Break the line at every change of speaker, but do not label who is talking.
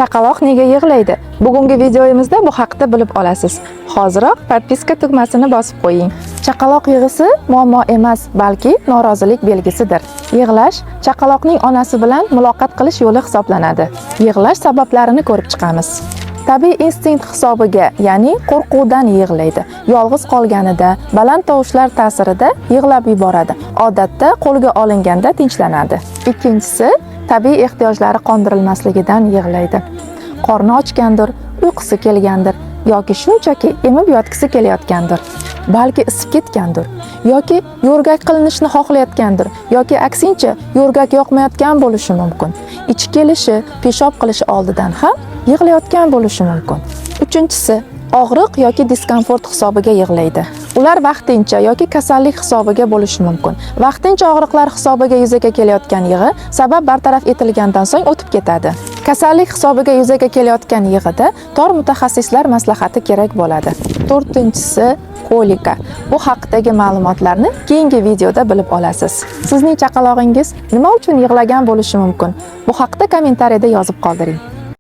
Chaqaloq nega yig'laydi? Bugungi videoyimizda bu haqda bilib olasiz. Hoziroq подписка tugmasini bosib qo'ying. Chaqaloq yig'isi muammo emas, balki norozilik belgisidir. Yig'lash chaqaloqning onasi bilan muloqot qilish yo'li hisoblanadi. Yig'lash sabablarini ko'rib chiqamiz. Tabiiy instinkt hisobiga, ya'ni qo'rquvdan yig'laydi. Yolg'iz qolganida, baland tovushlar ta'sirida yig'lab yuboradi. Odatda qo'lga olinganda tinchlanadi. Ikkinchisi, tabiiy ehtiyojlari qondirilmasligidan yig'laydi. Qorni ochgandir, uyqusi kelgandir yoki shunchaki emib yotgisi kelayotgandir. Balki isib ketgandir yoki yo'rgak qilinishni xohlayotgandir yoki aksincha yo'rgak yoqmayotgan bo'lishi mumkin. Ichi kelishi, peshob qilishi oldidan ham yig'layotgan bo'lishi mumkin. Uchinchisi, og'riq yoki diskomfort hisobiga yig'laydi. Ular vaqtincha yoki kasallik hisobiga bo'lishi mumkin. Vaqtincha og'riqlar hisobiga yuzaga kelayotgan yig'i sabab bartaraf etilgandan so'ng o'tib ketadi. Kasallik hisobiga yuzaga kelayotgan yig'ida tor mutaxassislar maslahati kerak bo'ladi. To'rtinchisi, kolika. Bu haqdagi ma'lumotlarni keyingi videoda bilib olasiz. Sizning chaqalog'ingiz nima uchun yig'lagan bo'lishi mumkin? Bu haqda kommentariyada yozib qoldiring.